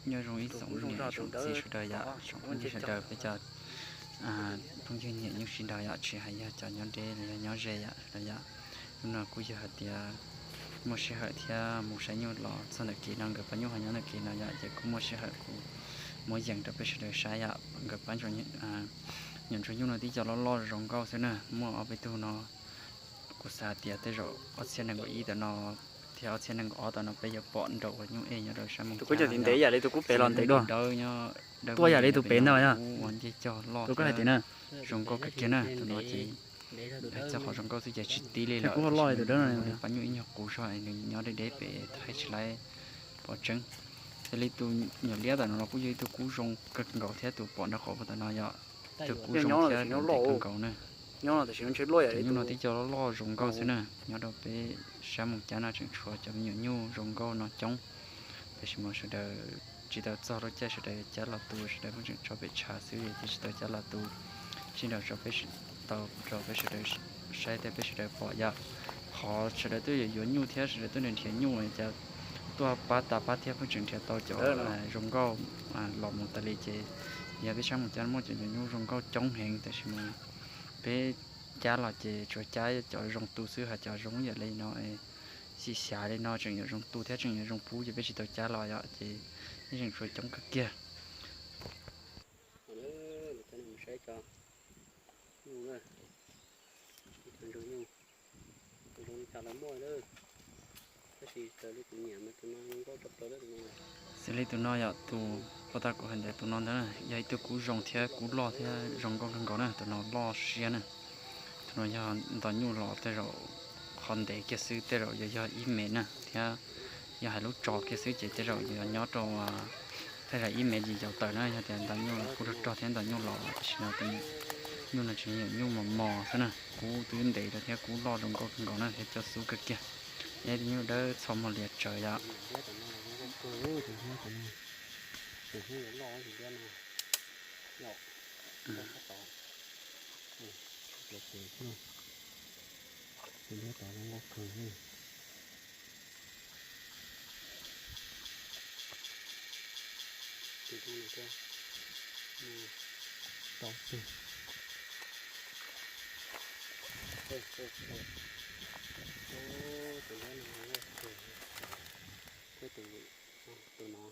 Nyob zoo ib tsoom niam tsoom txiv sawv daws yom, tsoom phooj ywg sawv daws, peb cov phooj ywg niam nyuj sib nraud yom, tsis hais yog cov nyob deb los yog nyob ze yom los yom. Hnub no kuj yog hais tias muaj sij hawm thiab mus saib nyuj los txog ntawm kev no, nkawd pab nyuj ho nyob ntawm kev no yom, ces kuj muaj sij hawm kuv muab yees rau peb sawv daws saib yom. Nkawd pab nyuam ntsuag nyuj no tib co loj loj zoo nkauj xwb na, muaj ob peb tug no kuv xav tias tej zaum ob txhiab nees nkaum ib tam no thiab ob txhiab nees nkaum ob tam no peb yuav pom nraum uas nyuj ej nyob rau sab Moos Cab no yom. Tus kuj pem los ntev dua, dawb nyob, dawb tuaj yam li tus pem ntag yog. Ua ncej cog loj thiab zoo nkauj kawg kiag na. Tus no ces txog qhov zoo nkauj xwb ces tsis tib li lawm, pab nyuj ib nyuag qus zog, nws nyob deb deb pem thaij tsis laib pom tseeb. Yog li tus nyuam liab tam no los kuj yog ib tug kub zoo kawg nkaus thiab, tus pom nraub qaum tam no yog tus kub zoo thiab ntev kawg nkaus na. Tus nyuj no tib co loj loj zoo nkauj xwb na. Nyob rau peb sab Moos Cab no tseem tshuav cov me nyuam nyuj zoo nkauj no coob, tab sis mas sawv daws tsis tau txog lub caij sawv daws cab los tu, sawv daws pheej tseem tso pem tshav xwb ces tsis tau cab los tu. Sib nraus tso peb, tau rau peb sawv daws saib thiab peb sawv daws pom yom. Qhov sawv daws tuaj yuav yuav nyuj thiab sawv daws tuaj nrhiav nyuj cas tuaj pab tas pab thiab pheej tseem nrhiav tau cov zoo nkauj los mus tas li ces yog peb sab Moos Cab muaj cov nyuam nyuj zoo nkauj coob heev, tab sis mas peb cab los ces tsuas cab cov zoo tu xwb, hos cov zoo yam li no xyim xyav li no tseem yuav zoo tu thiab tseem yuav zoo pub ces peb tsis tau cab los yom, ces yeej tseem tshuav coob kawg kiag. Xws li tus no yom, tus puag ta kuv hais ntawd tus no ntag, yog ib tug kub zoo thiab kub loj thiab zoo nkauj kawg nkaus na, tus no loj siab na. Tus no yog nto nyuj los tej zaum qhov ntev kiag xwb tej zaum yuav yog ib mev na, thiab yog hais lub tso kiag xwb ces tej zaum yuav nyob rau thaj tsam ib mev yim caum tawm na, yog tias nto nyuj los kub rog rog thiab nto nyuj los, tam sim no tus nyuj no tseem yog nyuj mos mos xwb na, kub twb ntev lawm thiab kub loj zoo nkauj kawg nkaus na thiab coj xub kawg kiag. Yog ib tug nyuj dawb txho muag lias tsawv yom. Tus no,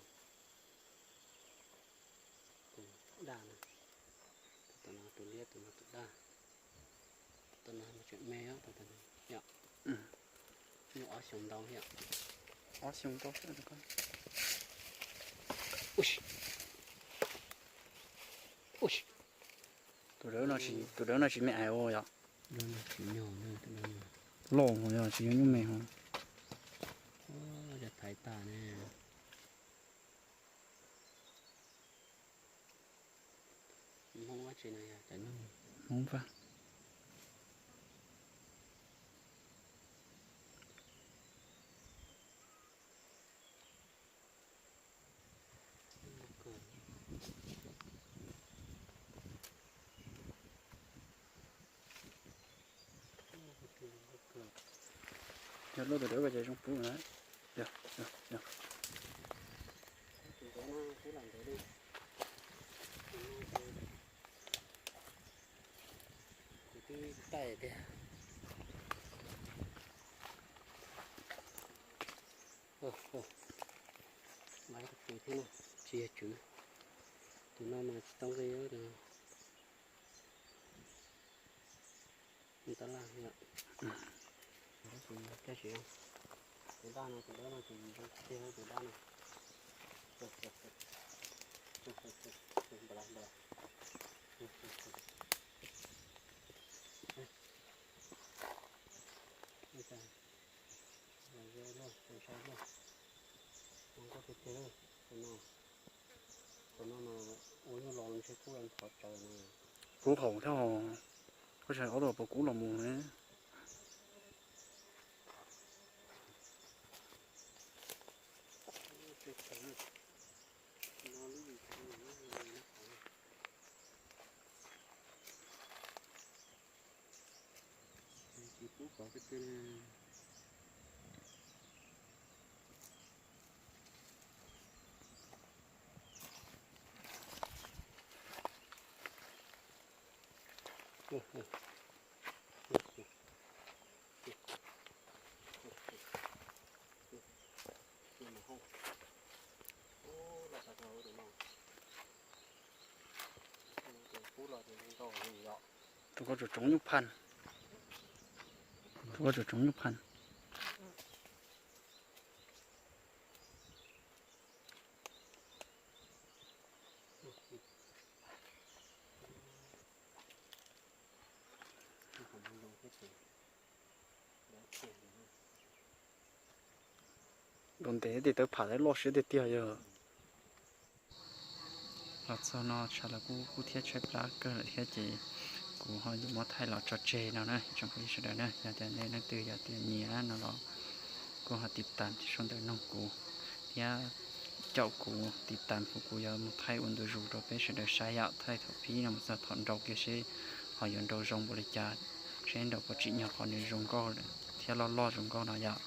tus daj na, tus no tus liab, tus no tus daj, tus no tseem me, yog ob xyoos ntau thiab. Ob xyoos ntau xwb. Tus dawb no tsis me ais ua yom. Loj yog tsis yog nyuj me hos. Thaiv tag ne. Hmoob Vaj. Yog luaj tus dawb ces zoo pub na. Kuv twb taij tiag. Laiv tus twg thiab na, tsis yog tswv. Tus no mas tsis tau nqi. Tab laj yom. Tus daj no, tus dawb no ces zoo tiag tus daj no. Kub haum thiab hos, koj tsis hais ob tug puas kub los mus ne. Tsis pub kov kiag twg li. Tus ko tsoom tsoov nyuj phan. Tus ko tsoom tsoov nyuj phan. Nkaus ntev tim tawb pham loj siab tiag tiag yog. Los txog no tshaj lawv kuj kub thiab tshaib plab kawg lawm thiab ces kuv ho yuav muab thaij los tso tseg no na tsoom phooj ywg sawv daws na. Yog tias nej leej twg yog tias nyiam no los kuj ho tiv tas thiab sau ntawv nug kuv thiab caum kuv tiv tas kuv, kuv yuav mus thaij ua ntu zus rau peb sawv daws saib yom. Thaij thaum pib no mus txog thaum nrau kiag seb ho yuav nrau zoo npaum li cas, seb nrau puas tsim nyog qhov nws zoo nkauj thiab loj loj zoo nkauj no yom.